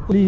Alo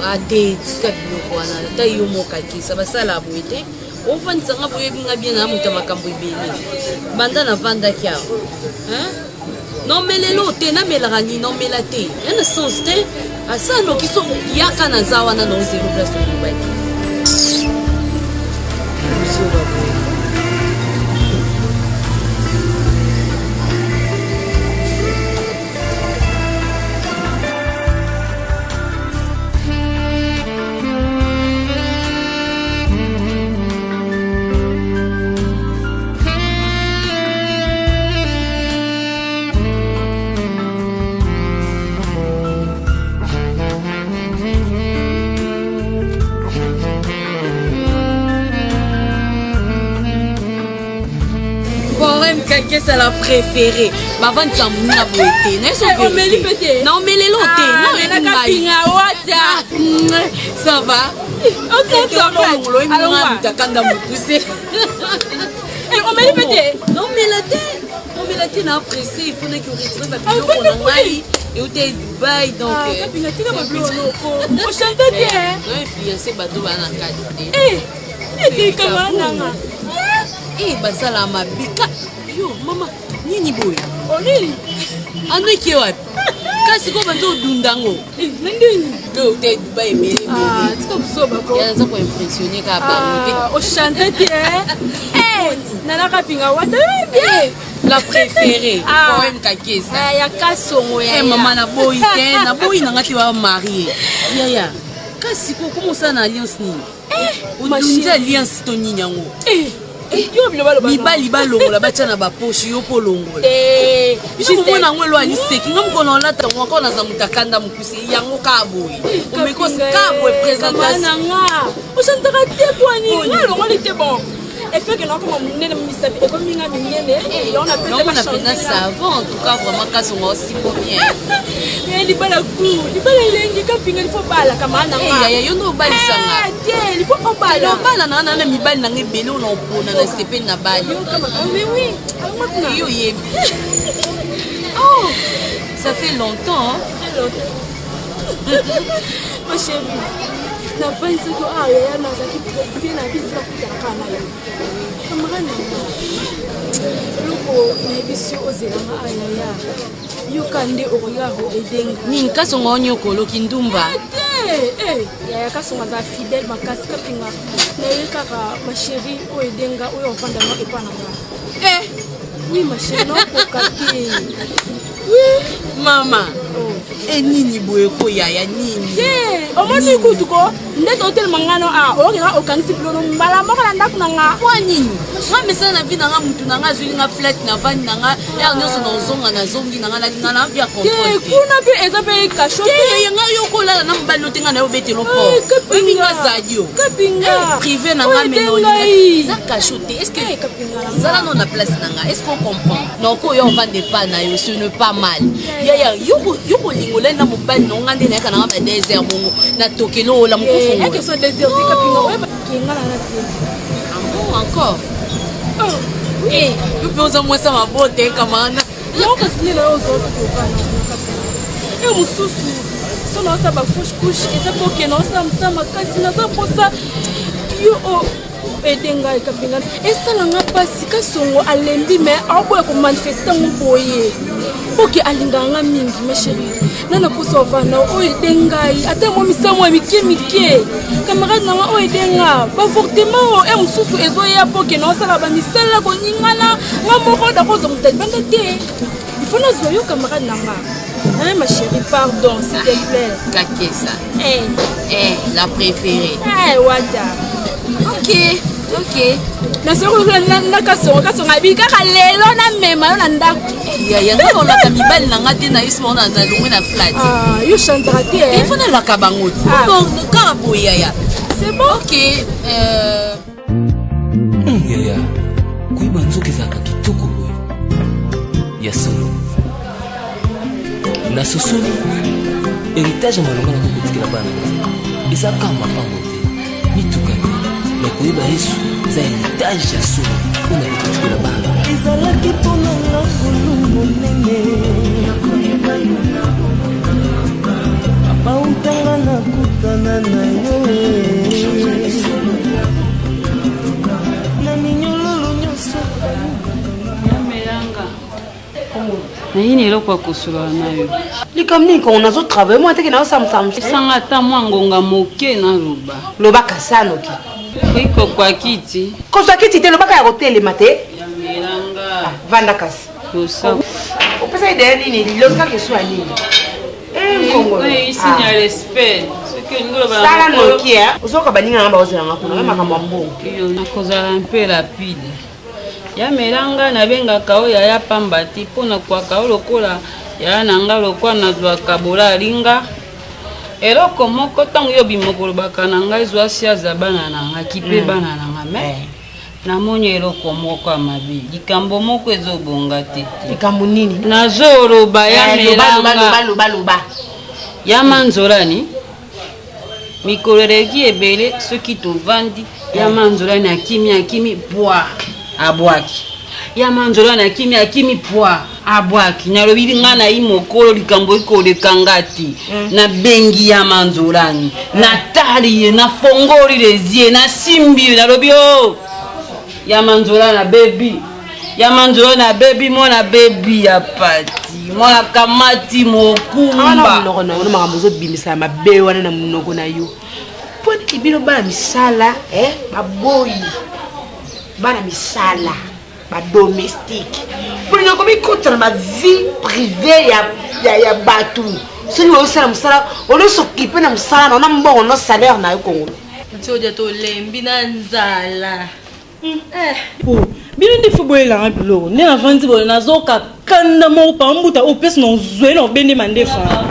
ate tika biloko wana ata yo mokakisa basala boye te ofandisa nga boyebi nga bien na moto ya makambo ebele banda navandaki awa naomelelo te namelaka nini naomela te ya na sens te asa noki so yaka naza wana na ozelo place olobaki zoba boye. Kakesa la préférée bavandisa moninga boye te nayeomeli mpe te naomelelo te naoyebi wata ça va akanda mokuse. Omeli mpe te? Naomela te, naomela te, na pressé, il faut naki retire babiloko na ngai euta Dubai, donc Kapinga, tika babiloko, ochante te. Na influence bato baa na kati te. Kamara nanga. Basala mabe yo mama nini boye? Onini? Anoki wapi kasi ko banza odunda yango? Na ndeni euta Dubai ebele. Tika buzoba ko. Naza koimpressionne kaka bango te. Ochante te nana Kapinga wata bien. La préférée, poème Kakesa. Ya Kasongo ya. Mama, naboyi te, naboyi nanga te wa marie yaya. Kasi ko koma osala na alliance nini? Odunzi alliance to nini yango? Yo bilobaloba. Mibali balongola batya na bapoche, yo mpo olongola komona yango elo aliseki nga mokolo olata yango ako naza moto akanda mokuse yango kaka boye omekosi kaka boye présentation. Nanga ochantaka te pwani nga alongoli te. Bon, efeke nakoma monene, misapi ekomi nga minene, yango. Naomona mpenza savon. En tout cas vraiment Kasongo osimbo bien. Libala ku libala elengi. Kapinga, il faut bala kamara nanga. Yaya, yo nde obalisanga. Te, il faut obala. Obala na na mibali nanga ebele oyo na opona na sepeli na bali. Mais oui, yo oyebi. Oh, ça fait longtemps, hein? Ma chérie, navandi soki awa yaya, nazalaki pressé na biso, nakutanaka na yo kamara nanga. Eloko nayebisi yo, ozelanga ayaya, yoka nde okoya koedenga. Nini Kasongo onyokoloki ndumba? Te yaya, Kasongo aza fidèle makasi. Kapinga, naye kaka ma chérie, oyo edenga oyo ovandanga epa na nga. Oui ma chérie, naokoka te. Oui mama, enini boye ko yaya, nini? Te, omoni kutu ko nde totelema ngano a okeka okangisi bilono mbala moko na ndako na nga. Mpo nini nga mesala na vie na nga, mutu na nga azwili nga flat, na vandi na nga heure nyonso nazonga, nazongi na nga, nalinga na vie ya contrôle. Te, kuna mpe eza mpe kasho. Te yaya, nga yo kolala na mobali no te, nga na yo obetelo port, oyebi nga zadi yo. Kapinga. Privé na nga menolinga eza kasho te. Est ce que zala no na place na nga? Est ce que ocomprend noko oyo ovanda epa na yo? Ce n'est pas mal yaya, yo kolinga olali na mobali na nga nde nayaka nanga ba désert bongo na tokelo ola mokofongola bon encore. Yo mpe oza mwasi ya mabote kamana. Yango kasi nde na yo ozokokana e mosusu so naosala bafausse couche, eza mpo okende osala mosala makasi. Naza mposa yo ede ngai Kapinga, esalanga mpasi. Kasongo alembi me aoboya komanifeste yango boye oke alingaka nga mingi. Ma chérie, nana mposa ovanda oyo ede ngai ata mwa misamo ya mike mike. Camarade nanga, oyo ede nga baavortement oyo e mosusu ezoya mpo ke naosala bamisala koningana nga moko, nakozwa moto alibanda te, il faut nazwa yo camarade na nga. Hein, ma chérie, pardon, s'il te plaît. Kakesa. Hey. Eh, la préférée. Hey, wata. Ok. Ok. Nasoko na kasongo kasongo abi kaka lelo namema yo na ndako. Yaya nga olaka mibali na nga te na yesu bango na longwe na flat. Ah, yo chanzaka te. Il faut nalaka bango te. Ah. Bon, kaka boye yaya. C'est bon. Ok. Euh... Yaya, koyeba nzoka ezalaka kitoko boye. Ya solo. Nasosoli héritage ya malonga nakoki kotikela bana eza kaka mapango te mituka te me koyeba yesu eza héritage ya solo mpo na kotikela bana. Ezalaki mpona nga ngolu monene papa utanga nakutana na yo na minyololo nyonso. Yamelanga nayini eloko ya kosolola na yo. Likambo nini kongo? Nazotravaille mwa teke naosamusamu. Esanga ata mwa ngonga moke naloba. Lobaka sanoki. Ikokwa kiti. Kozwa kiti te, lobaka ya kotelema te. Yamelanga. Vanda kasi. Losa. Opesa idea nini? Losaka esu ya nini? Nkongo. Isinya ya respect. Soki olingi oloba na Sala mokolo- noki e ozoyoka baninga nga baozelanga kuna nga makambo ya mbongo. Iyo, nakozala mpe rapide. Yamelanga nabengaka oyo yaya pamba te mpo na kwaka oyo lokola yaya na nga lokola nazwaka bola alinga eloko moko ntango yo obima kolobaka na ngai zwa siaza bana na nga kipe bana na nga me namoni eloko moko ya mabe, likambo moko ezobonga te te. Likambo nini? Nazoloba. Eh, loba loba loba. Yamelanga. Loba loba. Ya manzolani mikolo eleki ebele soki tovandi ya manzolani akimi akimi bwa abwaki ya manzolani akimi akimi bwa abwaki. Nalobi nga na ye mokolo likambo ekoleka nga te. Nabengi ya manzolani, natali ye, nafongoli lezie, nasimbi ye, nalobi o ya manzolani abebi, ya manzolani abebi, mwana bebi ya pati mwana kamati Awa na mokumba. monoko na yo na makambo ozobimisa ya mabe wana na monoko na yo mpo nini? Bino bana misala eh, baboyi bana misala badomestique mpo nini okomi kota na bavie privée ya bato? Soki ozosala mosala, olosokipe na mosala na ona mbongo no salaire na yo kongolo. Nti odia tolembi na nzala. Po bino nde fo boyelanga biloko nde navandi boye nazoka kanda moko pa mbuta oyo mpesi na ozwe na obende mandefa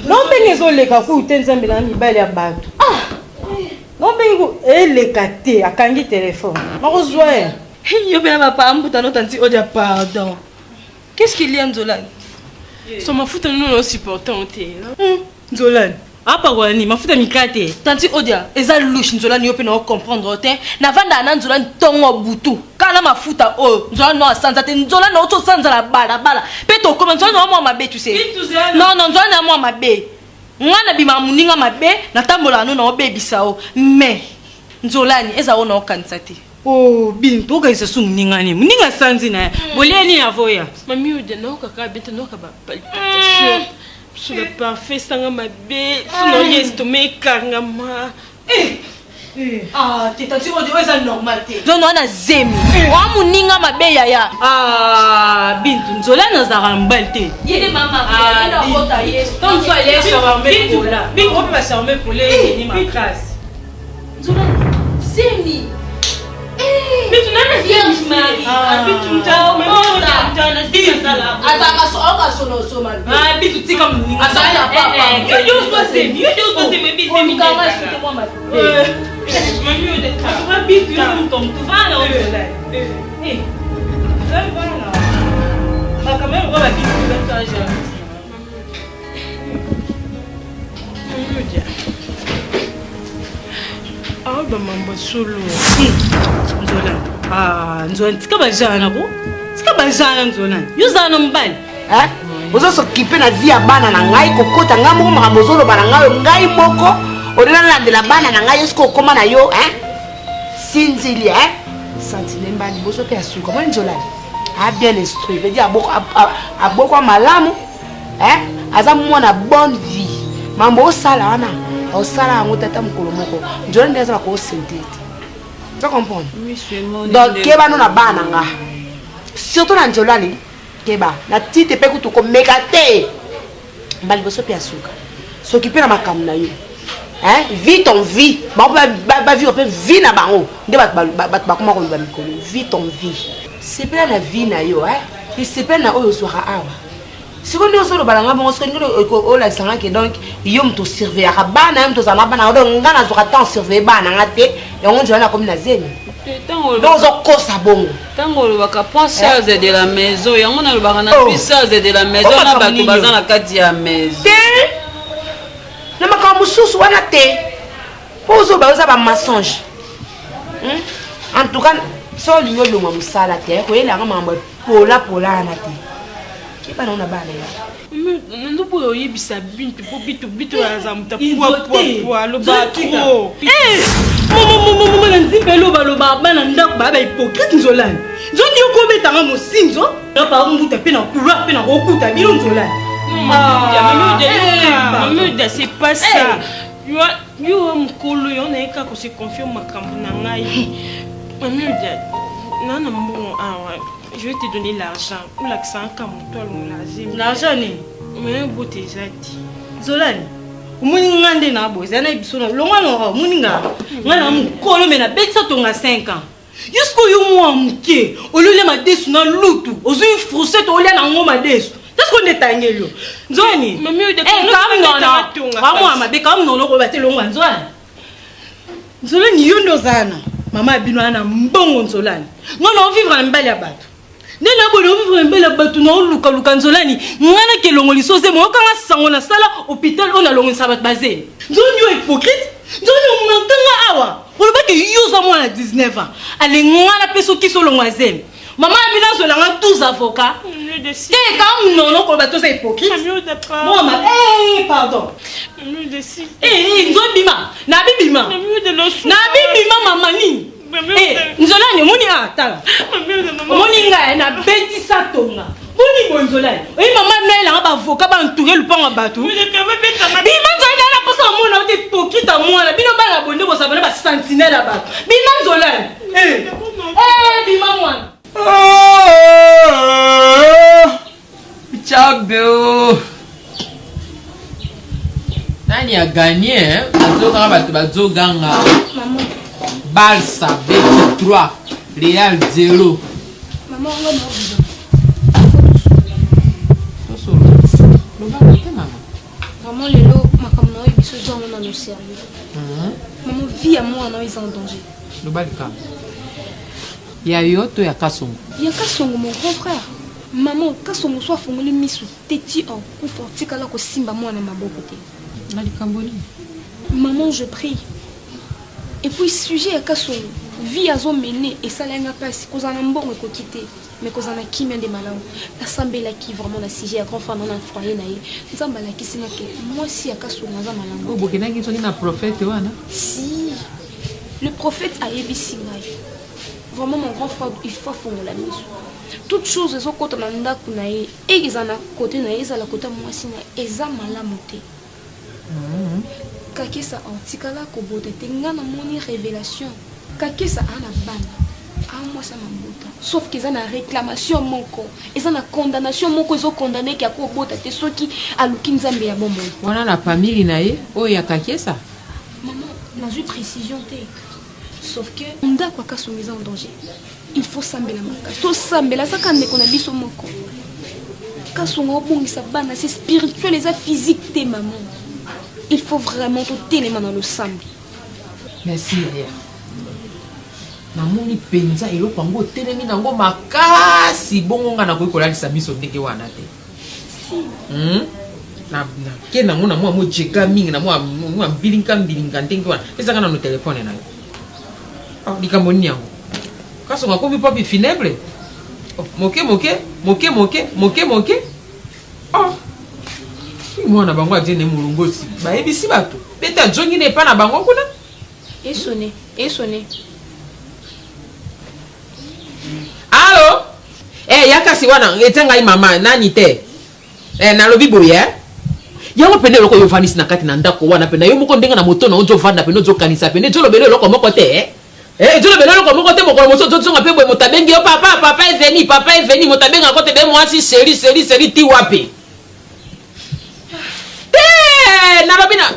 naobenge ezoleka kuyu te. Nzambe na mibali ya bato naobenge ku eleka te, akangi telefone nakozwa ye. Yo mpe na bapa mbuta no tanti odia, pardon, qu'est-ce qu'il y a? Nzolani so mafuta nino osupporte te. Nzolani apakola nini? Mafuta mikate? Tanti odia eza louche. Nzolani yo mpe na ocomprendre te. Navandaka na nzolani ntongo butu kaka na mafuta oyo. Nzolani no asanza te, nzolani na oti osanza na balabala mpe tokoma. Nzolani na mwa mabe, tu sais. Non non, nzolani na mwa mabe. Nga nabimaka moninga mabe, natambolaka no na obebisa o mais nzolani eza oyo na okanisa te. O bintu okanisa su moninga nini? Moninga asanzi na ye, bolie nini avoya? Mami odia naokaka bien te, naoka bapalpitation so baparfum esanga mabe so naolia estomac ekangama. Ah, te tanti oyo oyo eza normal te. Nzono wana zemi oa moninga mabe yaya. Ah, bintu nzolani azalaka na mobali te. Ye nde mama akota ye. Ntango alia charme pola, bintu ope bacharme pola eyeni makasi. Nzolani zemi. Bintu nana Vierge Marie. Azalaka aoka sonosoma. Bintu tika moninga. Azali na papa. Olukanga sute mwa mabe. Bintu yo moto motu vana ozolani bana makambo oyo babintu basaja. Mami odia awa bamambo solo. Nzolani, nzolani tika bajana ko, tika bajana. Nzolani yo ozala na mobali. Ozosokipe na vie ya bana na ngai kokota ngai moko makambo ozoloba na ngai oyo ngai moko olinga nalandela bana na ngai. Eske okóma na yo sinzili santine mba liboso mpe ya suka moni nzolani a bien instruit, veut dire abokwa malamu, aza mwana bonne vie. Mambo osala wana osala yango tata mokolo moko nzolani nde aza bakosente te. Oza comprendre? Donc keba no na bana na nga, surtout na nzolani. Keba na tite mpe kutu komeka te mba liboso mpe ya suka soki mpe na makambo na yo. Hein? Vis ton vie. Bango pe ba vivre pe vie na bango. Nde bato bakoma koloba mikolo. Vis ton vie. Sepela na vie na yo, hein? Sepela na oyo ozwaka awa. Sikoyo nde ozoloba na nga bongo, sikoyo nde olakisa nga ke donc yo moto osurveillaka bana, yo moto ozala na bana, donc nga nazwaka temps surveiller bana na nga te, yango nzela nakomi na zemi. Donc ozokosa bongo. Ntango olobaka prends charge de la maison, yango nalobaka na pris charge de la maison na bato baza na kati ya maison. Te, na makambo mosusu wana te, mpo ozoloba oza ba mensonge. En tout cas, soki olingi olongwa mosala te, koyela yanga makambo ya pola pola wana te. Keba na yo na bana yo. Ndobo oyebisa Bintu po Bintu Bintu aza moto ya pua pua pua aloba trop. Mama na nzimba eloba loba bana ndako ba ba hypocrite nzolani. Nzoni yo kobeta nga mosinzo. Na pa mbuta pe na couloir pe na kokuta bino nzolani. Mama Oda, c'est pas ça. Yo yo mokolo yo nayeka ko se confier makambo na ngai. Mama Oda, na na mbongo awa. Je vais te donner l'argent. Olakisa nga moto alongola zemi. L'argent nini? Mais bote eza te. Zolani, omoni nga nde na boye, ezali na biso na longwa na omoni nga. Nga na mokolo me nabetisa tonga 5 ans. Yo sikoyo yo mwa moke, oliolia madesu na lutu, ozwi fourchette olia na yango madesu. Te sikoyo nde etangeli yo. Nzwani? Eh, kamnono. Kamwa mabe, kamnono koyeba te longwa nzwani. Nzolani yo nde oza na mama ya bino wana mbongo nzolani nga na ovivre na mibali ya bato nde na boye na ovivre na mibali ya bato na olukaluka nzolani nga na kelongolisa ozemi oyokanga sango nasala hôpital oyo nalongolisa bato bazemi nzolani yo hypocrite nzolani omankanga awa olobaki yo oza mwana 19 ans ale nga napesa okisi olongwa zemi mama ya bino azwela nga 12 avocat te ka mnono koloba toza hypocrite moma eh pardon eh nzo bima na bibima na bibima mama nini eh nzolani omoni ah tala omoni ngai na betisa tonga boni boye nzolani oyi mama bino ayelanga baavocat baentoure lupango ya bato bima nzolani ala mposa bamona ote hypocrite ya mwana bino bana bonde bozala na basentinele ya bato bima nzolani eh. Eh, bima mwana Chabeo. Nani a gagné hein? Bazokanga bato bazoganga. Barça beti 3, Real 0. Maman, on va Tosolo. Loba te mama. Vraiment lelo makambo na oyo biso eza yango nano sérieux. Maman, vie ya mwana oyo eza en danger. Loba likambo. Ya yo to ya Kasongo? Ya Kasongo mon grand frère. Maman, Kasongo so afongoli misu te ti okufa otikala kosimba mwana maboko te. Na likambo nini? Maman, je prie. Et puis sujet ya Kasongo, vie azo mener esala nga pasi, kozala na mbongo ekoki te, mais kozala na kimia nde malamu. Nasambelaki vraiment na sujet ya grand frère na foyer na ye. Nzambe alakisi nga ke mwasi ya Kasongo aza malamu. Oyo bokendaki soki na prophète wana? Si. Le prophète ayebisi ngai. Vraiment mon grand frère, il faut afongola miso. Toute chose ezokota na ndako na ye, eza na côté na ye, ezala côté ya mwasi na ye, eza malamu te. Kakesa atikala kobota te, nga namoni révélation. Kakesa aza na bana, aza mwasi ya mabota. Sauf que eza na réclamation moko, eza na condamnation moko ezocondamne ke akobota te soki aluki Nzambe ya bomoi. Wana na famille na ye oyo ya Kakesa? Maman, nazwi précision te. Sauf que ndako ya Kasongo eza en danger. Il faut sambela makasi. Tosambela aza kaka ndeko na biso moko. Kasongo obongisa bana, c'est spirituel eza physique te maman. Il faut vraiment totelema na losambo. Merci Yaya. Namoni mpenza eloko yango otelemi nango makasi bongo nga nakoki kolalisa miso ndenge wana te. Hmm? Na ke nango na mwa mojeka mingi na mwa mwa mbilinga mbilinga ndenge wana. Pesaka nano telefone na yo. Oh, likambo nini yango? Kasongo akomi papi funèbre? Oh, moke moke moke moke moke moke. Oh. Mwana bango aje ne molongosi. Bayebisi bato. Beta ajongi na epa na bango kuna. Esone, esone. Allo? Eh, ya kasi wana eza ngai mama nani te. Eh, nalobi boye eh. Yango pene eloko yo ovandisi na kati na ndako wana pene yo moko ndenge na moto na ozo vanda pene ozokanisa pene ezolobela eloko moko te eh. Eh, ezolobela eloko moko te mokolo mosusu ozozonga mpe boye moto abengi yo papa papa eveni papa eveni moto abengaka ko te be mwasi seri seri seri ti wapi te nalobi na.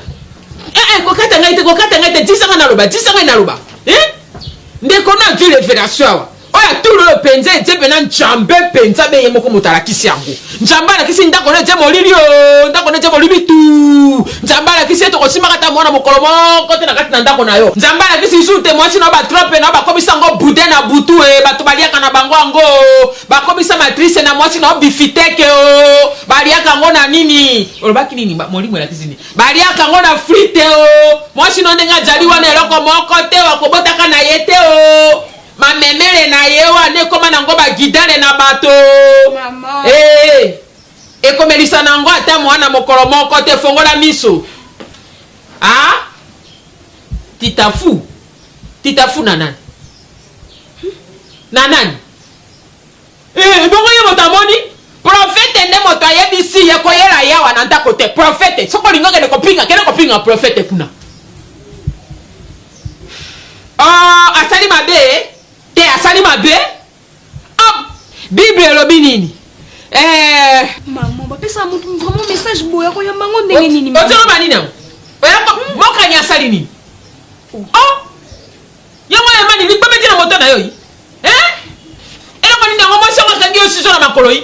Eh, eh, kokata ngai te, kokata ngai te, tisa ngai naloba, tisa ngai naloba. Eh? Ndeko na azwi revelation awa. Oyo atulu oyo mpenza etie mpena Njambe mpenza be ye moko moto alakisi yango. Njambe alakisi ndako na etie molili o, ndako na etie molili tu. Njambe alakisi ete okosimaka ata mwana mokolo moko te na kati na ndako na yo. Njambe alakisi lisusu te mwasi na yo batrope na yo bakomisa yango boudin na butu e, bato baliaka na bango yango. Bakomisa matrice na mwasi na yo bifiteke o, baliaka yango na nini? Olobaki nini? Molimo elakisi nini? Baliaka yango na frite o. Mwasi no ndenge ajali wana eloko moko te wakobotaka na ye te o. Mamemele na ye wana ekoma nango bagidale na bato. Ee, ekomelisa nango ata mwana mokolo moko te. Fongola miso. Ah? Titafu. Titafu na nani? Na nani? Eh, bongo ye moto amoni profete nde moto ayebisi ye koyela yawa na ndako te. Profete, soki olingi okende kopinga, kende kopinga profete kuna. Oh, asali mabe te, asali mabe. Oh, Bible elobi nini? Eh, Maman, bapesa moto vraiment message boye akoyamba yango ndenge nini? Ozoloba nini yango? Mokani asali nini? Oh, yango oyamba nini? Ligboma na moto na yo yi. Eh? Eloko nini yango mwasi yango akangi yo sizo na makolo yi?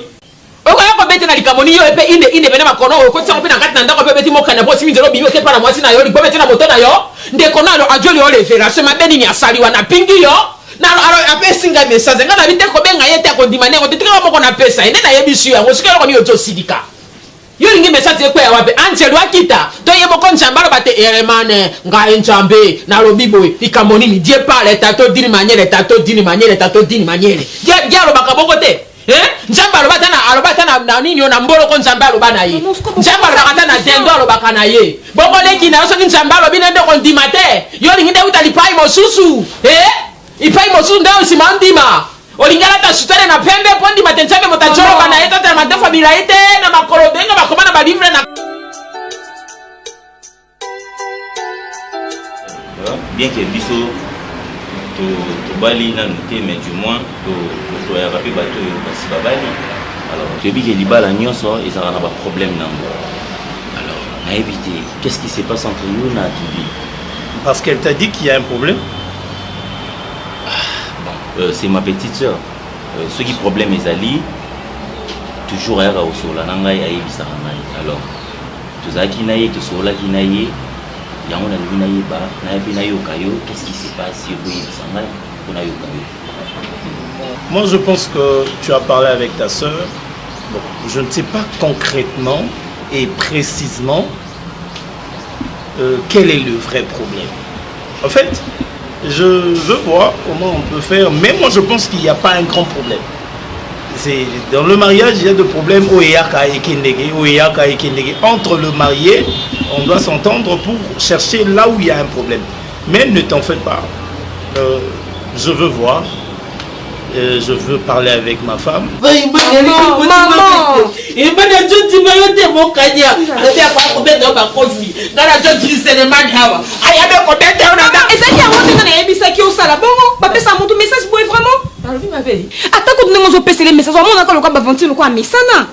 Okoya kobeta na likambo nini yo epe inde inde pene makono oyo okotisa yango mpe na kati na ndako mpe obeti mokanda mpo osimi nzela obimi oke mpa na mwasi na yo ligboma ete na moto na yo ndeko na alo ajoli yo revelation mabe nini asali wana apingi yo na alo apesi ngai message ngai nabi te kobenga ye te akondima nde yango te tikaka moko napesa ye nde nayebisi yo yango soki eloko nini ozosilika Yo olingi message ekweya wapi? Angelu akita to ye moko Nzambe aloba te Hermane ngai Nzambe nalobi boye likambo nini? Dieu parle tantôt d'une manière tantôt d'une manière tantôt d'une manière. Dieu Dieu alobaka bongo te. Hein? Nzambe aloba ata na aloba ata na, na nini na mboloko Nzambe aloba na ye. Nzambe alobaka ata na dendo alobaka na ye. Bongo leki na yo soki Nzambe alobi na nde okondima te. Yo olingi nde uta lipai mosusu. Eh? Lipai mosusu nde osima ondima. Olingi alata sutane na pembe mpo ndima te Nzambe moto ajoloba na ye tata na mandefu ya milai te na makolo ndenge bakoma na balivre na Bien que biso tobali nanu te mais du moins toyaka mpe bato oyo basi babali. Alors toyebi ke libala nyonso ezalaka na baproblème nango. Alors nayebi te qu'est-ce qui se passe entre yo na Divine? Parce qu'elle t'a dit qu'il y a un problème? Bon, c'est ma petite sœur. Soki problème ezali toujours ayaka kosolola na ngai, ayebisaka ngai. Alors tozalaki na ye, tosololaki na ye, yango nalingi nayeba naye mpe nayoka yo qu'est-ce qui se passe, yo koyebisa ngai mpo nayoka yo. Moi je pense que tu as parlé avec ta sœur. Bon, je ne sais pas concrètement et précisément quel est le vrai problème. En fait, je veux voir comment on peut faire, mais moi je pense qu'il n'y a pas un grand problème. C'est, dans le mariage, il y a des problèmes oyaka et kendege, oyaka et kendege. Entre le marié, on doit s'entendre pour chercher là où il y a un problème. Mais ne t'en fais pas. Je veux voir. Je veux parler avec ma femme. Maman, ebana joti bayo te mokanya ate akwa kobeta yo bakofi nga na joti selemani awa ayabe kobeta yo na ezali yango ndenge nayebisaki osala bongo bapesa motu message boye vraiment nalobi mabe ata kutu ndenge ozopesele message omonaka lokola baventure lokola mesana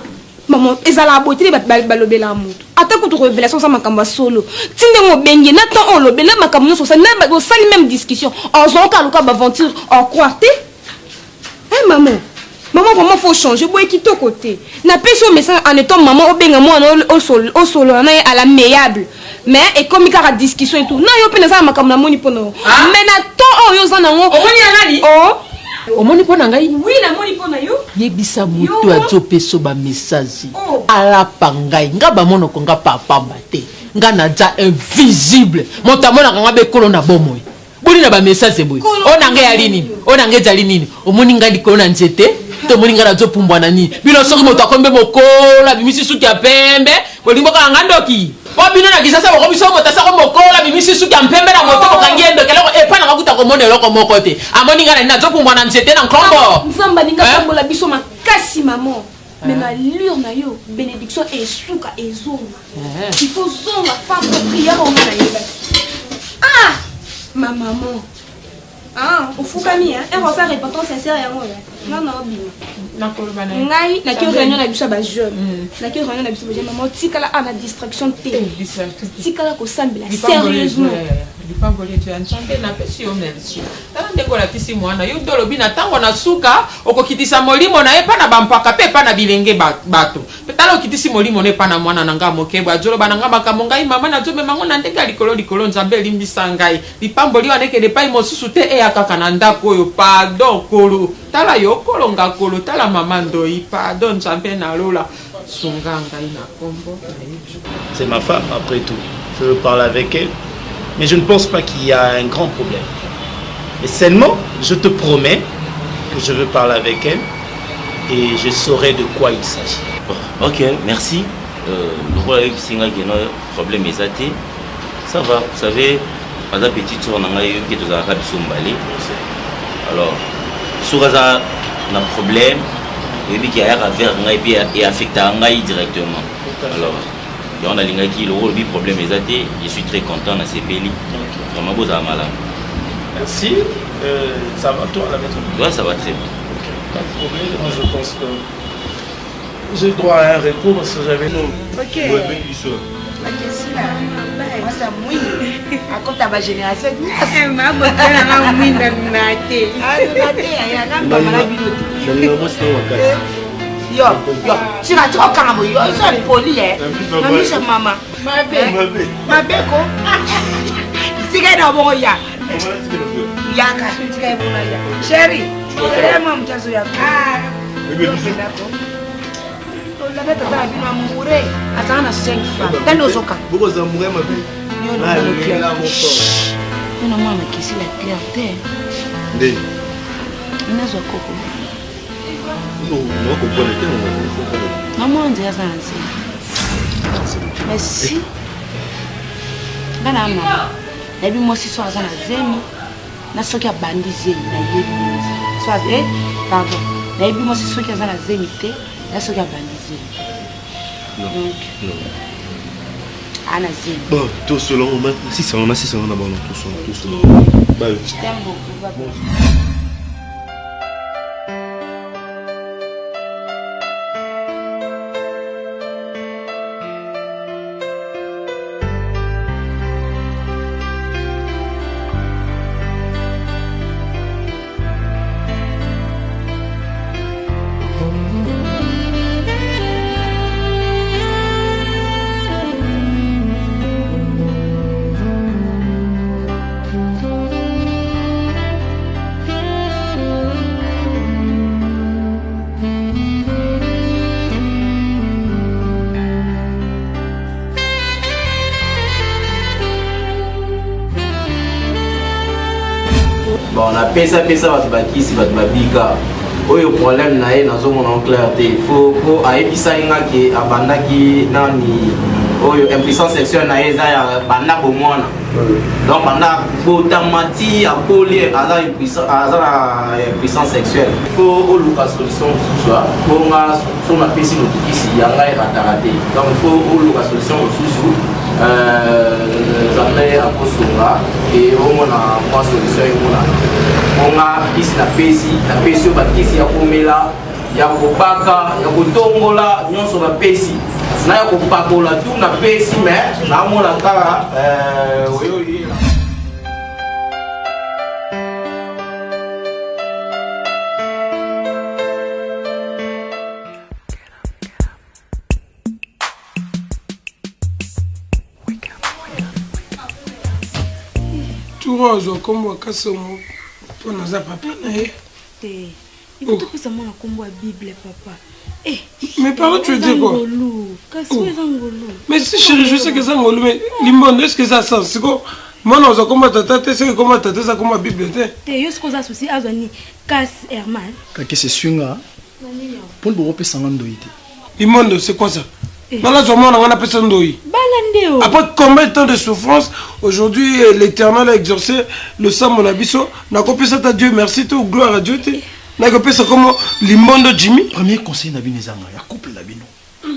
mama ezalaka boye te balobelaka motu ata kutu révélation osa makambo ya solo ti ndenge obengi na temps oyo olobeli na makambo nyonso osali na osali même discussion ozwaka lokola baventure ocroire te. Eh maman, maman vraiment faut changer boye kitoko te. Napesi yo message en étant maman obenga mwana osolola na ye à l'amiable. Mais ekomi kaka discussion et tout. Na yo mpe naza na makambo namoni mpo na yo. Mais na temps oyo oza nango. Omoni ya nani? Oh. Omoni mpo na ngai? Oui, namoni mpo na yo. Yebisa moto azopesa ba message. Alapa ngai, nga bamonoko nga papamba te. Nga naza invisible. Moto amonaka nga bekolo na bomoi. Boni na ba message boye. O na ngai ali nini? O na ngai ezali nini? Omoni ngai likolo na nzete? To omoni ngai nazopumbwa na nini? Bino soki moto akombe mokolo abimisi suki ya pembe, bolingi bokanga nga ndoki? Po bino na Kinshasa bokomi soki moto asako mokolo abimisi suki ya mpembe na moto bokangi ye ndoki eloko epa na nga kuta komona eloko moko te. Amoni ngai na nini nazopumbwa na nzete na nkombo. Nzambe alingi apambola biso makasi maman. Mais na allure na yo bénédiction esuka ezonga. Il faut zonga femme de prière onga na yebaki. Ah ma maman. Ah, ofukami hein? Ero osa repentance sincère yango oyo. Nga na obima. Nakoloba na ye. Ngai naki réunion na biso ya ba jeunes. Naki réunion na biso ba jeunes maman tikala a na distraction te. Tikala kosambela sérieusement. Lipamboli eto ya Nzambe napesi yo merci. Tala ndenge olakisi mwana yo nde olobi na ntango na suka okokitisa molimo na ye epai na bampaka mpe epai na bilenge bato. Mpe tala okitisi molimo na epai na mwana na ngai moke boye azoloba na ngai makambo ngai mama nazomema yango na ndenge ya likolo likolo Nzambe limbisa ngai. Lipamboli wana ekende epai mosusu te eya kaka na ndako oyo pardon Nkolo. Tala yo okolonga Nkolo tala mama ndoyi pardon Nzambe na lola sunga ngai na kombo na Yesu. C'est ma femme après tout. Je veux parler avec elle. Mais je ne pense pas qu'il y a un grand problème. Mais seulement, je te promets que je veux parler avec elle et je saurai de quoi il s'agit. Oh, ok, merci. Euh, lokola oyebisi ngai keno problème eza te ça va vous savez aza petite sœur na ngai yoki tozalaka biso mbale alors soki aza na problème oyebi ke ayaka vers ngai mpe eaffectaka ngai directement alors yango nalingaki lokola olobi problème eza te je suis très content nasepeli vraiment bozala malamu Merci. Euh, ça va toi à la maison Ouais, ça va très bien. Ok, pas de problème. Moi, je pense que j'ai droit à un repos parce que j'avais. Ok. mwasi ya mwindu akota bagénération nyonso mwinda nuna te nuna te yaya nambama na bino te yo yo tika tika okanga boye yo oza poli e na miso mama mabe mabe ko tika ye na bongo ya yaka tika ye bongo ya sheri vraiment moto azoya olanda tata na bino amoure azala na 5 femme tani ozoka yo na mwana makisi la claire te nde nazwa koko Maman nzela aza na nzela. Merci. Nga na mama. Nayebi mwasi so aza na zemi na soki abandi zemi nayebi ndenge so aza eh pardon nayebi mwasi soki aza na zemi te na soki abandi zemi. Donc ana zemi. Bon, tosolongo nasisango nasisango na bango tosolongo tosolongo. Bye. Je t'aime beaucoup. Bye. Bon napesa pesa bato bakisi bato babika oyo problème na ye nazomona ngo clair te fo po ayebisaki nga ke abandaki nani oyo impuissance sexuelle na ye eza ya banda bomwana donc banda botama ti akoli aza aza na impuissance sexuelle fo oluka solution mosusu po nga so napesi moto kisi ya ngai erataka te donc fo oluka solution mosusu nzambe akosunga e omona mwa solution emonana po nga kisi napesi napesi yo bakisi ya komela ya kobaka ya kotongola nyonso napesi na ya kopakola tu napesi me namona kaka euh, oyo oyela Tour oyo azwa nkombo ya Kasongo mpo naza papa na ye. Te. Il faut topesa mwana nkombo ya Bible papa. Eh. Mais pardon, tu veux dire quoi Ngolu. Kasi oh. eza ngolu. Mais si chérie, je sais que eza ngolu mais limbondo est-ce que eza sens siko mwana ozwa nkombo ya tata te soki nkombo ya tata eza nkombo ya Bible te. Te yo siko oza souci azwa ni Kas Herman. Kakese eswi nga mpo bokopesa nga ndoyi te. Limbondo, c'est quoi ça eh. Nala zwa mwana nga napesa ndoyi. Bala nde o. Après combien de temps de souffrance, aujourd'hui euh, l'Éternel a exaucé le sambo na biso, nakopesa ta Dieu merci to gloire à Dieu te. Nakopesa comment Limbondo Jimmy. Premier conseil na bino eza nga ya couple na bino.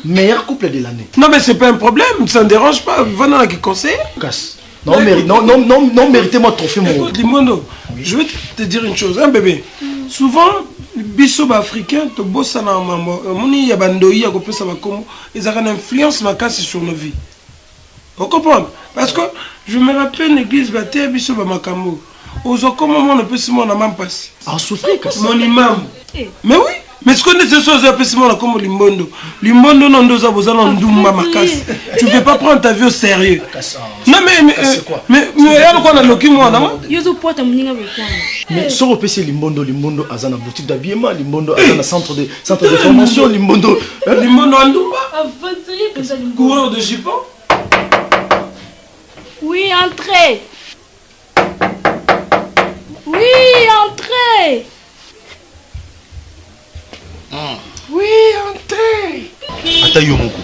Meilleur couple de l'année. Non mais c'est pas un problème, ça ne dérange pas. Vanda na ki conseil. Kas. Non, non, non, non, non, méritez moi trophée mon. Écoute Limbondo, oui. Je vais te dire une chose, hein, bébé. Souvent, biso ba africain tobosana mambo omoni ya bandoyi ya kopesa bakombo ezalaka na influence makasi sur nos vies. O comprendre? Parce que je me rappelle l'église bateya biso ba makambo. Ozwa kombo mwana opesi mwana mampasi. Asouffrir kasi. Mon imam. Mais oui, mais ce qu'on est ce soir apesi mwana kombo limbondo. Limbondo non ndoza boza na ndumba makasi. Tu veux pas prendre ta vie au sérieux. Non mais mais mais mais ya lokwa na loki mwana. Yo ozopwata moninga bokwanga. Mais soki opesi limbondo, limbondo aza na boutique d'habillement, limbondo aza na centre de formation, limbondo. Limbondo ya ndumba. Aventurier mpenza limbondo. Coureur de jupon. Oui, entrez. Oui, entrez. Oui, entrez. Ata yo moko.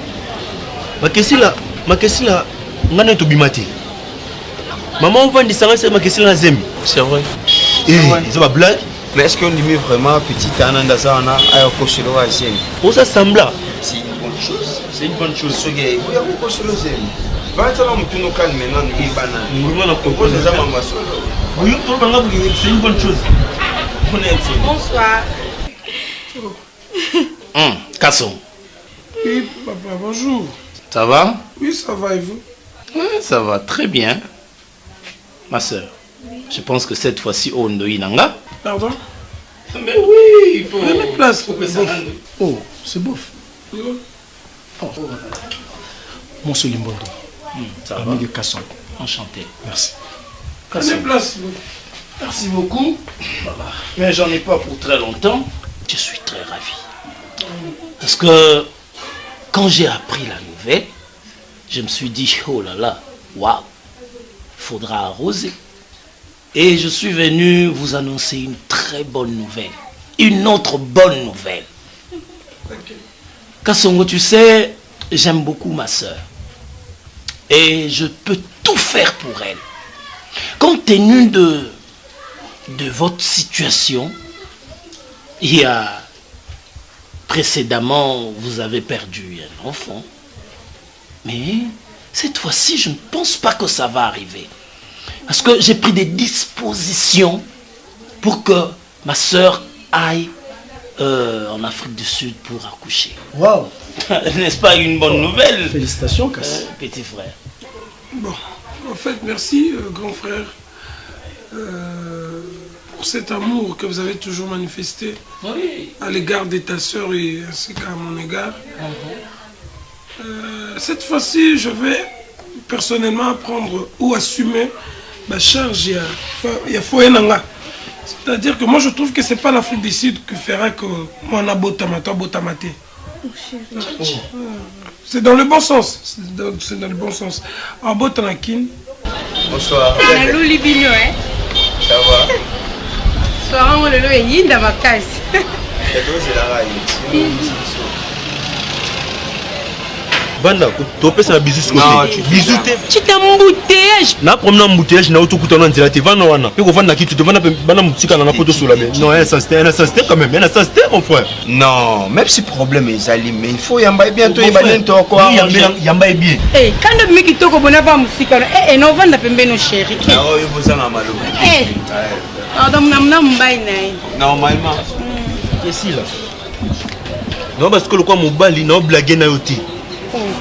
Makesila, makesila nga nde tobima te. Maman ovandisa nga se makesila na zemi. C'est vrai. Eh, eza ba blague. Mais est-ce qu'on dit vraiment petit Ananda aza wana aya kokosela oyo azemi? Oza semblant. C'est une bonne chose. C'est une bonne chose. Soki oya kokosela ozemi. Vatala motu no calme nanu yebana. Vraiment na comprendre. Eza mama solo. Oui, tolobanga c'est une bonne chose. Bonsoir. Kasson. Oui, papa, bonjour. Ça va? Oui, ça va et vous? Ouais, ça va très bien. Ma soeur, je pense que cette fois-ci, oh, Ndoyi Nanga. Pardon? Mais oui, il faut. Prenez place. Oh, c'est bof. Oh. Monsieur Limbondo. Ça va? Ami de Kasson. Enchanté. Merci. Prenez place. Merci beaucoup. Mais j'en ai pas pour très longtemps. Je suis très ravi. Parce que quand j'ai appris la nouvelle, je me suis dit, oh là là, waouh, faudra arroser. Et je suis venu vous annoncer une très bonne nouvelle. Une autre bonne nouvelle. Kasongo, tu sais, j'aime beaucoup ma sœur. Et je peux tout faire pour elle. Compte tenu de votre situation, il y a précédemment, vous avez perdu un enfant. Mais cette fois-ci, je ne pense pas que ça va arriver. Parce que j'ai pris des dispositions pour que ma sœur aille en Afrique du Sud pour accoucher. Waouh! N'est-ce pas une bonne nouvelle? Félicitations, Cass. Petit frère. Bon, en fait, merci, grand frère, pour cet amour que vous avez toujours manifesté oui. à l'égard de ta sœur et ainsi qu'à mon égard. Cette fois-ci, je vais personnellement prendre ou assumer ma charge. Il y a foyer nanga. C'est-à-dire que moi, je trouve que c'est pas l'Afrique du Sud qui fera que moi, na botamata, botamate. Oh, chérie. Oh. C'est dans le bon sens. C'est dans le bon sens. En botanakin. Bonsoir. Naluli bino, hein? Ça va? Soir, on le loue, yinda makasi. Vanda, topesa na bisous kote. Bisous te. Chita embouteillage. Na problème na embouteillage na otokutana na nzela te. Vanda wana. Pe kovanda kitu te. Vanda pe bana mutika na poto sola mais. Non, un sens un sens quand même, un sens mon frère. Non, même si problème ezali mais il faut yamba bientôt yeba nento quoi. Yamba bien. Eh, kando miki toko bona ba musika. Eh, eh no vanda pembeni chérie. Na oyo bozanga maloba. Eh. Pardon, mna mbai na ye. Normalement. Qu'est-ce là? Non parce que le quoi mobali na blaguer na yo te.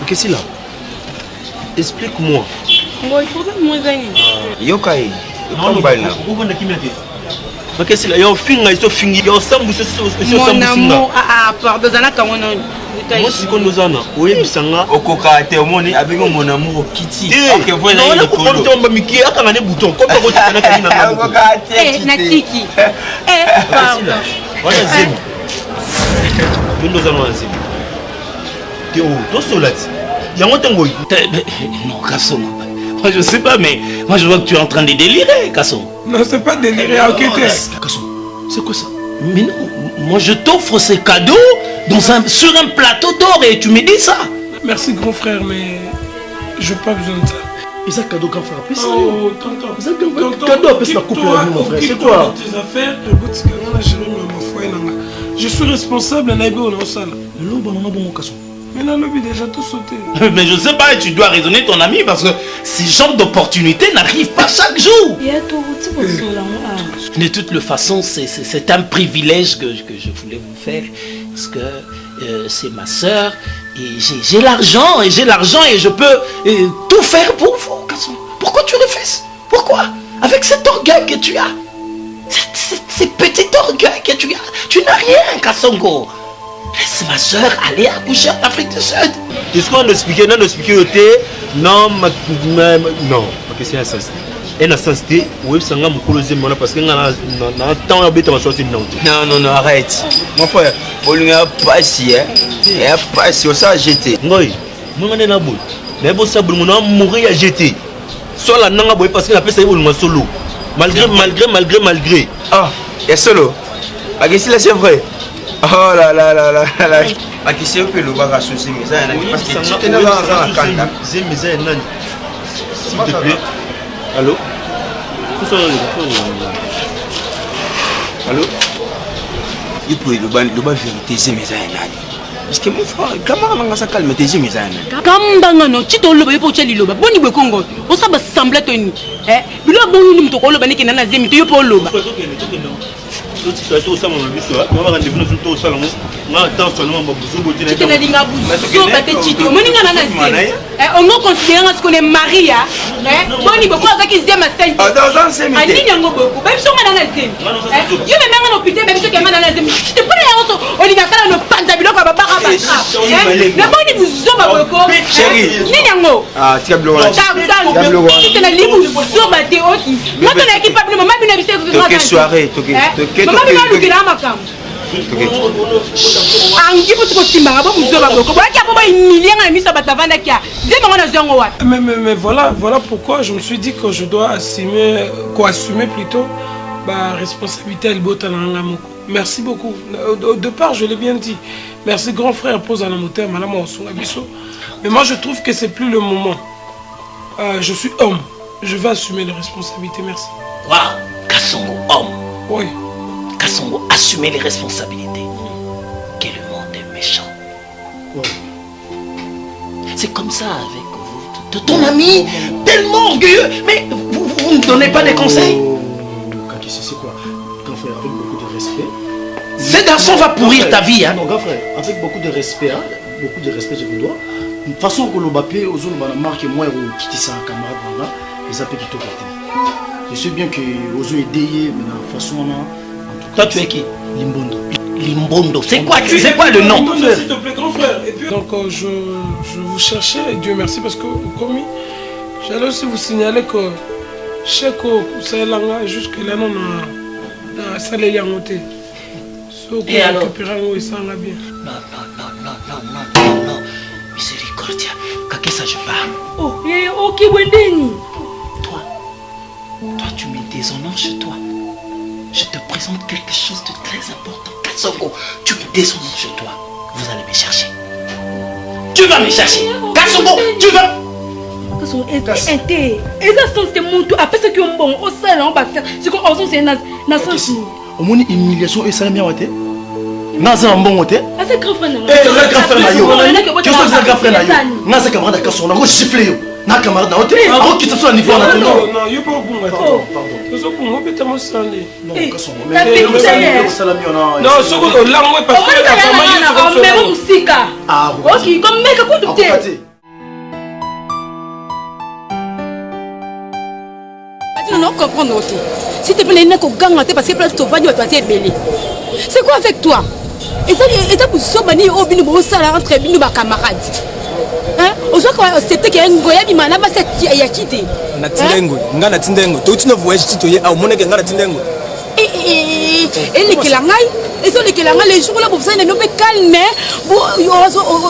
Qu'est-ce là? Explique-moi. Ngoy, problème moi ezali. Yoka ye. Yoka mobali na. Ovanda kimia te. Makesi la yo finga iso fingi yo sambusa iso Mon sambusinga. amour, ah ah, pardon, zana kango no. Moi sikoyo nozana oyebisa nga okoka te omoni abengi mon amour okiti. Ok, voilà wana likolo. kokomtomba mike akanga ne bouton comme bakotikana kangi na nga moko. Okoka te, Eh, natiki. Eh, pardon. Wana zemi. Yo nde oza na zemi. Te o tosola ti. Yango ntango oyi. Non, Kasongo. Moi, je sais pas, mais moi, je vois que tu es en train de délirer, Kasongo. Non, c'est pas délirer, ok, t'es. Kasongo, c'est quoi ça? Mais non, moi, je t'offre ces cadeaux sur un plateau d'or et tu me dis ça. Merci, grand frère, mais je n'ai pas besoin de ça. Et ça, cadeau grand frère, apesi Oh, tonton. Tonton, cadeau apesi na couple occupe-toi, ya mon frère, c'est occupe-toi quoi? de tes affaires, botika nga na gérer ma foyer nanga. Je suis responsable na yebi oyo naosala. Lelo bananga bongo Kasongo. Mais nalobi déjà tout sauté. Mais je sais pas, tu dois raisonner ton ami parce que ce genre d'opportunité n'arrive pas chaque jour. Ya touti kosola yango awa. De toute façon, c'est un privilège que je voulais vous faire parce que c'est ma sœur et j'ai l'argent et j'ai l'argent et je peux tout faire pour vous. Kasongo. Pourquoi tu refuses? Pourquoi? Avec cet orgueil que tu as, ce petit orgueil que tu as, tu n'as rien, Kasongo. Laisse ma sœur aller accoucher en Afrique du Sud. Est-ce qu'on expliqué, non expliqué te, non, ma, ma, non, ma question est sens. Et na sens te, oyebisa nga mokolo zemi wana parce que nga na na temps ya beta maswasi non te. Non non non, arrête. Mon frère, bolingo ya pasi hein. Ya pasi osala jete. Ngoi, monga nde na boye. Na bosa bolingo na mourir ya jete. Sola nanga boye parce que na pesa ye bolingo solo. Malgré malgré malgré malgré. Ah, ya solo. Bakisi là c'est vrai. Oh là là là là là. Bakisi yo pe lobaka so zemi eza ya nani parce que tite na za na kanda. Zemi eza ya nani? S'il te plaît. Allô? Allô? Yo pe loba loba vérité zemi eza ya nani? Parce que mon frère, camarade nanga sa calme te zemi eza ya nani? Kambanga no tite oloba yo pe otya liloba boni boye kongo osala basembla to nini eh bilo bongi nini moto okoloba ndeke na na zemi te yo pe oloba. Tite nalinga buzoba te tite omoni nga na na zemi eh ongo considéré nga sikoyo ne maria eh boni boko azaki zemi asali anini yango boko ba biso nga na na zemi eh yo mema nga na hôpital ba biso ke nga na na zemi tite mpona yango so olinga kala no panza biloko ya babaka baka eh na boni buzoba boko nini yango Ah, tika biloko wana. Tika biloko wana. Tite nalingi buzoba te oki nga to nayaki pa bino mama bino biso Toke soirée, toke toke mama bino alukela makambo angi mpo tokosimbanga bo buzoba boko boyaki apo bohumilie nga na miso ya bato bavandaki ya nzembo ngo nazwi yango wapi Mais, mais, mais voilà, voilà pourquoi je me suis dit que je dois assumer, co-assumer plutôt ma responsabilité à libota na nga moko. Merci beaucoup. Au, au départ, je l'ai bien dit. Merci grand frère pose à la moteur, madame Osunga biso. Mais moi, je trouve que c'est plus le moment. Je suis homme. Je vais assumer les responsabilités. Merci. Waouh, Kasongo, homme. Oui. Kasongo, assumer les responsabilités. Que le monde est méchant. Oui. C'est comme ça avec vous. Ton ami, tellement orgueilleux, mais vous, vous ne donnez pas des conseils. Oh, Kakissi, c'est quoi? Grand frère, avec beaucoup de respect. Ce garçon va pourrir ta vie, hein. Non, grand frère, avec beaucoup de respect, hein, beaucoup de respect, je vous dois. De toute façon, que l'on paie aux autres, la marque moi, qui ça, camarade, voilà, les appels qui te Je sais bien que aux autres aidé, mais de façon, en tout cas. Toi, tu es qui? Limbondo. Limbondo, c'est quoi? Tu sais quoi le nom? Limbondo, s'il te plaît, grand frère. Et puis, donc, je vous cherchais, et Dieu merci, parce que, commis, j'allais aussi vous signaler que Cheko, Koussaïlanga, jusque-là, non, non, ça l'est monté. Soki Et alors? récupérer yango esanga bien. Non, non, non, non, non, non, non, non. Miséricordia. Kakesa, je parle. Oh, yeye oki bwendeni. Toi, toi, tu me déshonores chez toi. Je te présente quelque chose de très important. Kasongo, tu me déshonores chez toi. Vous allez me chercher. Tu vas me chercher. Kasongo, tu vas. Kasongo, ete, eza sens te mutu apesaki yo mbongo osala yango bafere sikoyo ozongisa ye na sens nini? Omoni humiliation oyo esalami awa te? Nga aza na mbongo te? Aza grand frère na nga. Eh, aza grand frère na yo. Question aza grand frère na yo. Nga aza camarade ya Kasongo, nako gifler yo. Na camarade na yo te. Akokita so na niveau wana te. Non, non, yo mpe obunga te. Tozobunga obeta mosali. Non, Kasongo, mais esalami wana. Non, soki olangwe parce que omema mosika. Oki komeka kutu te. Non, comprendre te. S'il te plaît, nako ganga te parce que place tovandi bato baza ebele. C'est quoi avec toi? Eza buzoba nini oyo bino bosala entre bino ba camarades? Hein? Ozwaka accepter ke ngoya bima na basi ya kite. Natinda ngoy, nga natinda ngoy. Touti na voyage ti toye awa omonaki nga natinda ngoy. Elekela ngai, ezolekela ngai le jour là bofusani na bino mpe calme,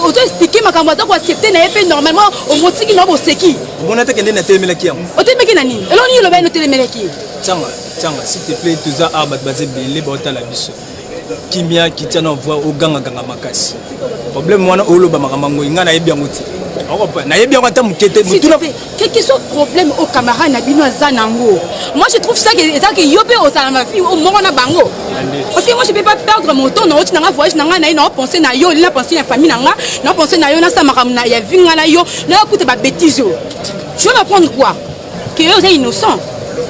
ozo expliquer makambo aza ko accepter na ye mpe normalement omotiki na boseki. Omona te kende natelemelaki yango. Otelemaki na nini? Eloko nini olobaki notelemelaki ye? Tianga, tianga, s'il te plaît, toza awa bato baza ebele baotala biso. Kimia, kitia na voix ogangaganga makasi. Problème wana oloba makambo yango ngai nayebi yango te. Nayebi yango ata moke te. Motuna quel que soit problème oyo camarade na bino aza nango, moi je trouve ça que eza que yo mpe ozala na vie oyo moko na bango. Parce que moi je peux pas perdre mon temps na oti na nga voyage na nga na ye na opense na yo, na pense ya famille na nga, na pense na yo, nasala makambo na ya vie nga na yo, na yokuta ba bêtises oyo. Tu vas m'apprendre quoi? Que yo oza innocent.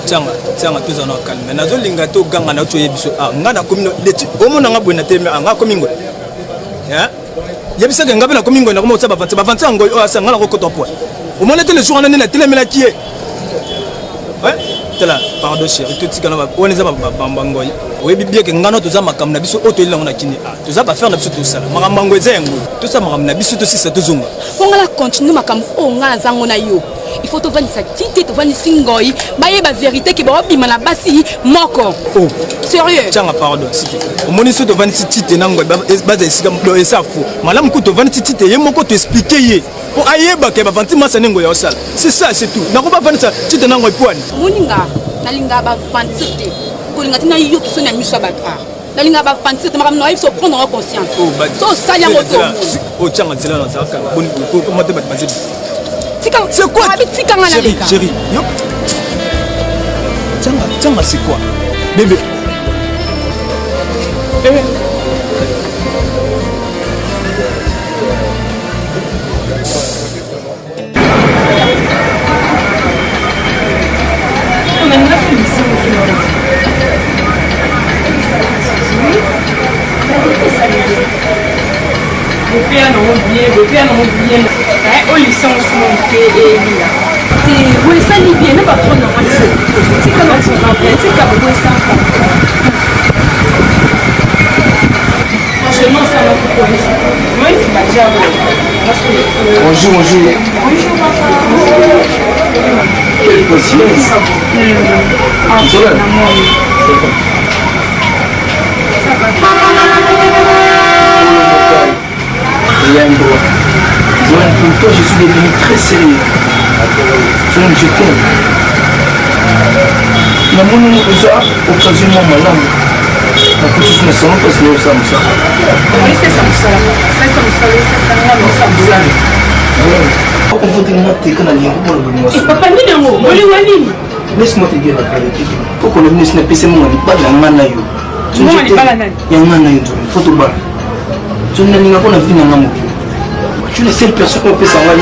Tianga tianga, tozala na calme. Nazolinga te oganga na oti oyebi biso. Ah, nga nakomi neti omona nga boye na telemi. Ah, nga akomi ngoy. Yebisaka nga mpe nakomi ngoi, nakoma kosala bavanti bavanti ya ngoi oyo asa nga nakokota poa. Omoni te le jour wana nde natelemelaki ye. Tala, pardon chéri, totikana wana eza bangoi. Oyebi bien ke ngano toza makambo na biso oyo toyeli nango na kini. Ah, toza bafere na biso, tosala makambo yango eza yango, tosala makambo na biso, tosisa, tozonga. Mpo nga na continue makambo oyo nga naza ngo na yo, il faut tovandisa tite, tovandisi ngoi, bayeba vérité ke baobima na basi moko. Oh. Sérieux. Tianga, pardon, siki omoni so tovandisi tite na ngoi baza esika do eza fo malamu ku tovandisi tite ye moko, toexplike ye mpo ayebaka bavanti masa nde ngoi ya osala. C'est ça, c'est tout. Nako bavandisa tite na ngoi pwani. Moninga, nalingaka bavanti te, kolinga te nayoki soni ya miso ya bato. Ah, nalingaka bavanti te, makambo na oyebi so prendre yango conscience so osali yango to. Otianga nzela nazalaka boni koma te bato bazebi. Tika, c'est quoi? Abi, tika nga naleka. Chéri, yo tianga tianga, c'est quoi bébé? Eh. Bopeya nango bien, bopeya nango bien, oyo licence moke eyebila te boye esali bien na patron nango tika na tika bobo esaka. Franchement, ça va kukolisa moi bajago. Bonjour, bonjour. Bonjour, papa. Quelle coïncidence. Ah, Zola. Ça va. Yambo. Zolan, pour toi, je suis devenu très sérieux. Zolan, je t'aime. Namoni eza occasion mwa malamu nakuti so na salon mpasi naosala mosala. Olisesa mosala, salisa mosala, osesanga mosala. Okovote nga teka na lingo mpona bolingo. Papa, nini yango? Bolingo nini? Laisse-moi te dire la vérité. Mpo kolobi nesi napesi monga libala nga na yo. Mbongo libala nani? Ya nga na yo, Nzambe, fo tobala. So nalinga mpo na vie na nga mobimba. Tu es la seule personne oyo opesa ngai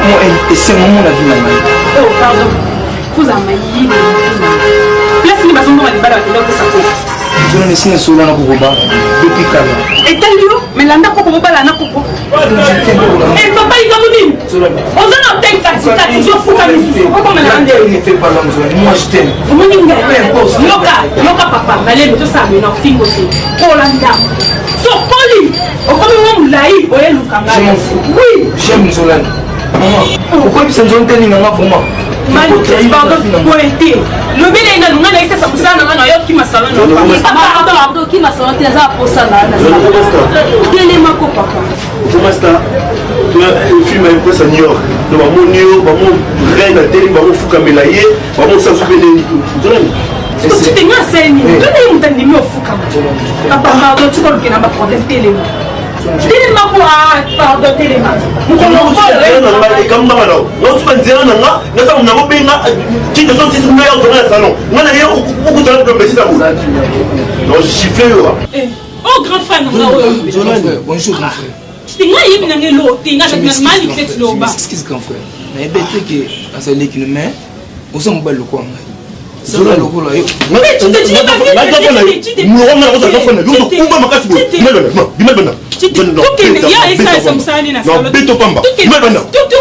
mwa esengo mo na vie na ngai. Oh, pardon. Kozala mayele. Place nini bazonga libala bakenda kopesa koko? Nzona nesi nasola na kokoba depuis kala. Etali yo, mais landa koko bobala na koko. Eh, papa, likambo nini? Oza na hotel katikati, ozofuka misusu. Okomela nde. Ne fais pas l'homme, Nzona. Moi, je t'aime. Omoni ngai. Yoka, yoka papa, malemi tosala mena ofingo te. Kola ndako. Sokoli, okomi mwa molai oyeluka Je ngai. m'en fous. Oui. J'aime Nzolani. Maman, okoyebisa Nzolani te alinga nga vraiment. Pardon, boye te. Lobela ye nanu, ngai nayesasa mosala na ngai nayoki masalo na Pardon, pardon, kima salon te, naza posa na na telema ko papa. Masta, film ya presse ya New York donc bamoni yo, bamo reine atelemi, bamofukamela ye, bamosala soki nini. Nzolani. Tite nga asali nini? Tuna ye moto andimi ofukama. Papa, pardon, tika olukela ba problème. Telema, telema ko. Ah, pardon, telema. Mokolo ekamgama nao naosuka nzela na nga naza nakobenga tite so sisi nga ya ozonga na salon nga na ye okutana problème boye donc chiffle yo. Oh, grand frère na nga oyo. Nzolani, bonjour grand frère. Tite nga yebi na nga eloko te, nga mali peut-être Je loba. m'excuse grand frère. Nayebi te ke azali kino mais oza mobali lokola ngai. Zola lokola yo. Kumba makasi boye bima banda beto pamba bima banda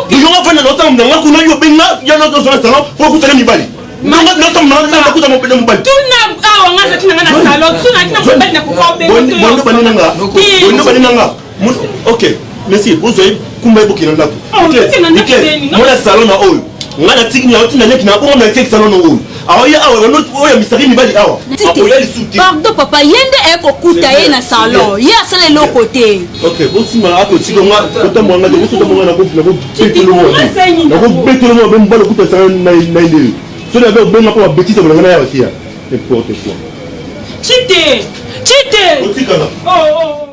yonga fanda na osala nanga kuna yo benga ya na ozala salon po okutana mibali nakuta mobali. Tuna awa, nga azalaki na nga na salon, tuna akina mobali na koka. Bondo bani nanga, bondo bani nanga. Ok, merci, bozwa ye, kumba ye, bokende ndako. Mona salon na oyo nga natiki na otinda leki na bongo na tieki salon na oyo aoya awa oyo misaki mibali awa akoya lisusu te. Pardon papa, ye nde aye kokuta ye na salon, ye asala eloko te. Ok, bosimba akotika nga otambola nga te, bosotambola nga nakobetelo mwa be mobali okuta sanga na ye nde so na be obenga mpo babetise bolanga na ya batia n'importe quoi. !Chite chite. Otikala. Oh, oh.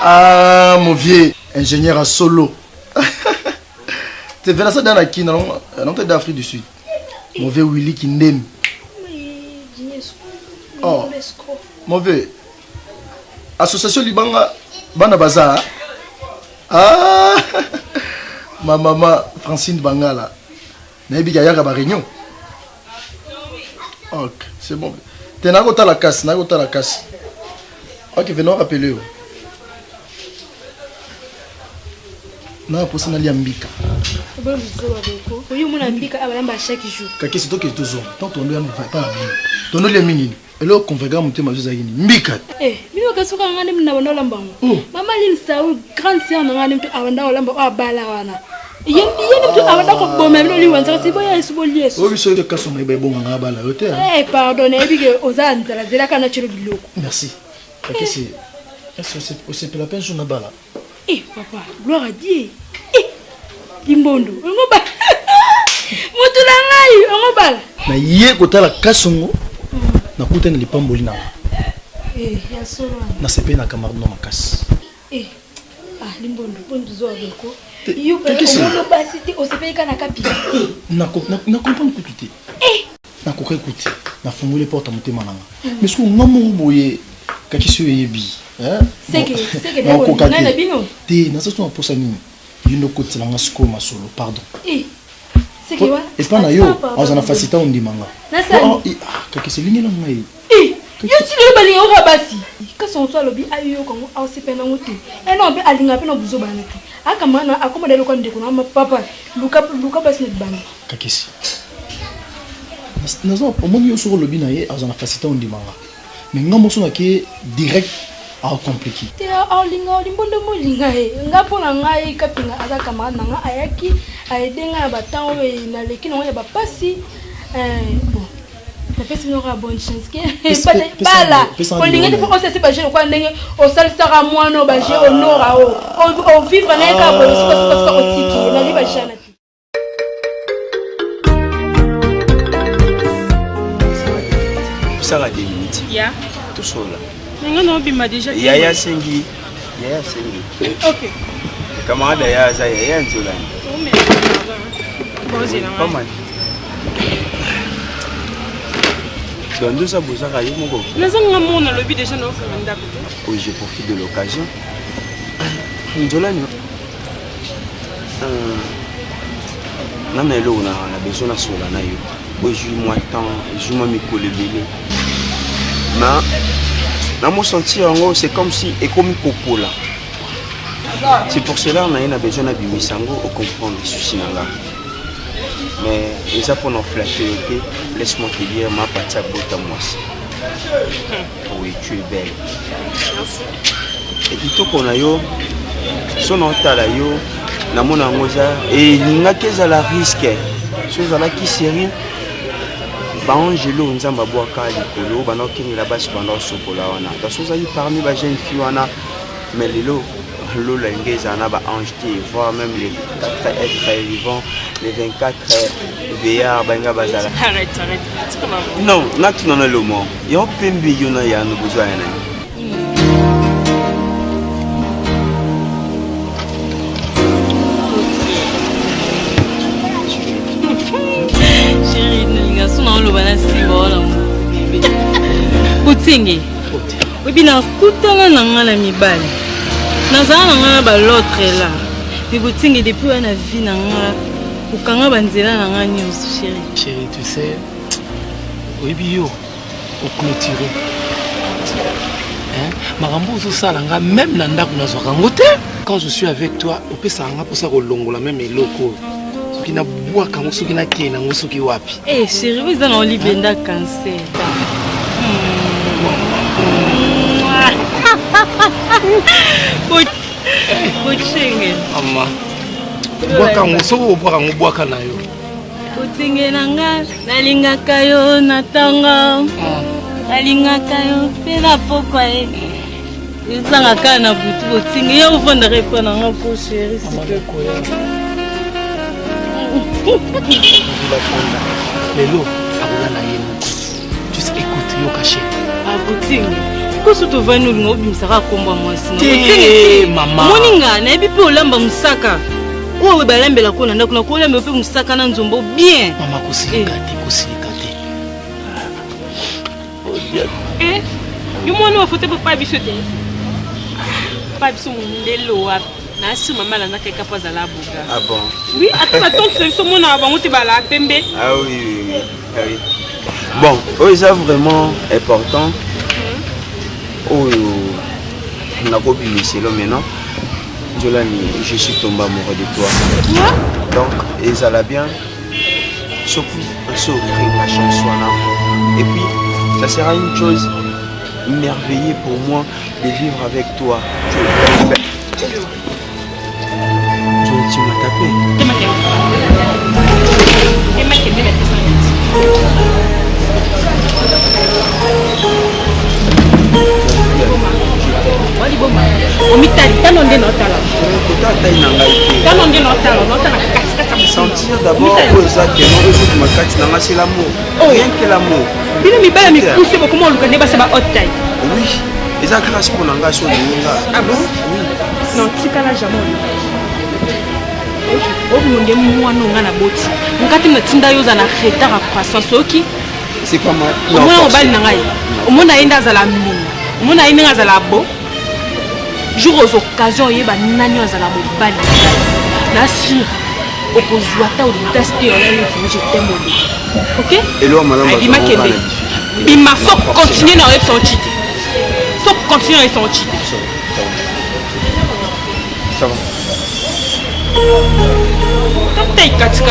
Ah, mon vieux, ingénieur à solo. Te verra ça dans la Kine, non, d'Afrique du Sud. Mon vieux Willy Kindem. Oh, mon vieux. Association Libanga, Bana Bazar. Ah, ma maman Francine Bangala. Nayebi kayaka ba réunion. Ok, c'est bon. Te nakotala kasi, nakotala kasi. Ok, venons rappeler yo. Na posa nalia mbika. Oyo omona mbika abalamba chaque jour. Kakesi tokende tozonga. Tant tondo ya pa na bino. Tondo lia mingi. Eloko convaincre motema biso ezalaki nini? Mbika. Eh, bino bakasuka nga nde na banda olamba yango. Mama Lynn Saul, grande sœur na nga nde mutu abanda olamba oyo abala wana. Ye ye nde mutu abanda koboma bino liwa nzaka si boya yesu bolia yesu. Oyo biso kasi onga ebonga nga abala yo te. Eh, pardon, nayebi ke oza nzala zelaka na tshelo biloko. Merci. Kakesi, est-ce osepela mpe nso na bala? Eh, papa, gloire à Dieu. Eh, limbondo, ongo ba. Mutu na ngai, ongo bala. Na ye kotala kasongo nakutani na lipamboli na nga. Eh, ya solo wana. Nasepeli na camarade no makasi. Eh, ah, limbondo, bondo zo abeko. Yo pe Kakesi. omono basi te osepeli kana kapi. Na na comprendre kutu te. Eh, Nakoki kutu nafungoli porte ya motema na nga. Mais soki nga moko boye kakisi oyo eyebi. Eh? Seke, seke Nakoka ngai na te. bino. Te, naza so na posa nini? Yo nde okotela nga sikoyo masolo, pardon. Eh, seke wana. Epa na yo, aza na facilité ondima nga. Nasali. Oh, eh, ah, kakisi elingi na ngai. Eh, yo ti lelo balinga oka basi. Kasi on so alobi ayoka ngo aosepela nango te. Eh non, mpe alinga mpe na buzoba na te. Akama na akoma dalo kwa ndeko na papa. Luka luka basi na libanda. Kakisi. Naza omoni yo soki olobi na ye aza na facilité ondima nga. Mais nga moso nake direct acompliqué. Te aolinga olimbondo molinga ye. Nga mpo na ngai kapinga aza camarade na nga ayaki aide nga na batango oyo naleki nango ya bapasi. Eh, bon. Napesi bino kaka bonne chance ke bala olingi te mpo osalisi baje lokola ndenge osalisaka mwana oyo baje honora o ovivre na ye kaka boye sukasuka otiki ye nali baje na te. Osala 2 minutes. Ya. Tosolola. Nga na obima déjà. Yaya asengi. Yaya asengi. Ok. Camarade yaya aza yaya nzolani. Bozela Pas mal. Donc nde oza bozaka yo moko. Naza nga moko nalobi déjà naokanga ndako te. Oui, je profite de l'occasion. Nzolani. Nana eloko na na besoin nasola na yo. Oyo ezwi mwa temps, ezwi mwa mikolo ebele. Mais na mo sentir yango c'est comme si ekomi kopola. C'est pour cela na ye na besoin nabimisa yango ocomprendre souci na nga. Mais eza mpona flatter yo te, laisse-moi te dire ma partie abota mwasi. Oui, tu es belle. Merci. Kitoko na yo so na otala yo namona yango eza elingaki ezala risque so ozalaki sérieux baangelo oyo nzambe abwaka likolo banda okengela basi banda osokola wana donc ozali parmi ba jeune fille wana mais lelo lola elingi ezala na baange te voire même les 4 êtres vivants les 24 veillards balinga bazala. Arrête, arrête. Tika maman. Non, natuna na lomo yo pembe yo na yano bozwa ya nani? Chérie, nalinga so na oloba na nsima wana bebe. Botinge. Oyebi nakutana na nga na mibali. Nazala na nga na ba l'autre là. Mais botinge depuis wana vie na nga okanga banzela na nga nyonso chérie. Chérie, tu sais, oyebi yo oclôturé. Hein? Makambo ozosala nga même na ndako nazwaka yango te. Quand je suis avec toi, opesaka nga mposa kolongola même eloko oyo. Soki nabwaka yango, soki nakende yango, soki wapi. Eh chérie, oyo eza na olibenda cancer. Bochenge. Mama. Bwaka yango, soki obwaka yango, bwaka na yo. Botinge na nga, nalingaka yo na ntongo. Nalingaka yo mpe na pokwa ye. Ezanga kaka na butu botinge yo ofandaka epa na nga po chérie s'il te plaît. Mvula fonda. Lelo akolala ye moko. Tu sais, écoute, yoka chérie. Ah, botinge. Pourquoi soki tovandi olinga obimisaka nkombo ya mwasi na Te, mama. Omoni nga nayebi mpe olamba mosaka oyo balambela ko na ndako na kolambela mpe mosaka na nzombo bien. Mama kosilika te, kosilika te. Eh, yo mwana bafoto papa biso te papa biso mondele wapi nasi mama alandaka eka mpo azala boga. Ah bon? Oui, ata batondisa biso monaka bango te balaa pembe. Ah oui, oui, oui. Ah oui. Bon, oyo eza vraiment important. Oyo nakobimiselo maintenant. Nzolani, je suis tombé amoureux de toi. Quoi? Donc, ezala bien. Soki osi offrir ma chance wana. Et puis, ça sera une chose merveilleuse pour moi de vivre avec toi. Tu, tu m'as tapé. Omitali tano nde naotala. Kota tai na ngai te. Tano nde naotala, naotala katikati ya mokili. Sentir d'abord oyo eza keno ezokima kati na ngai, c'est l'amour. Rien que l'amour. Bino mibala mikuse bokoma oluka nde basa ba haute taille. Oui, eza grâce mpo na ngai so olingi nga. Ah bon? Oui. Non, tikala jamais oluka. Obongo nde mwana onga na boti nga te natinda yo oza na retard ya croissance, oyoki? C'est pas mal. Omona mobali na ngai, omona ye nde azala mbinga, omona ye ndenge azala bo jour aux occasions oyeba nani oyo azala mobali na ngai. Na sur okozwa ata audace te oya yo je t'aime olobi ok. Eloko malamu. Ay, bima kende, bima so continue na oyebisa oti te, so continue na oyebisa oti te. Ça va. Tata ikatikati.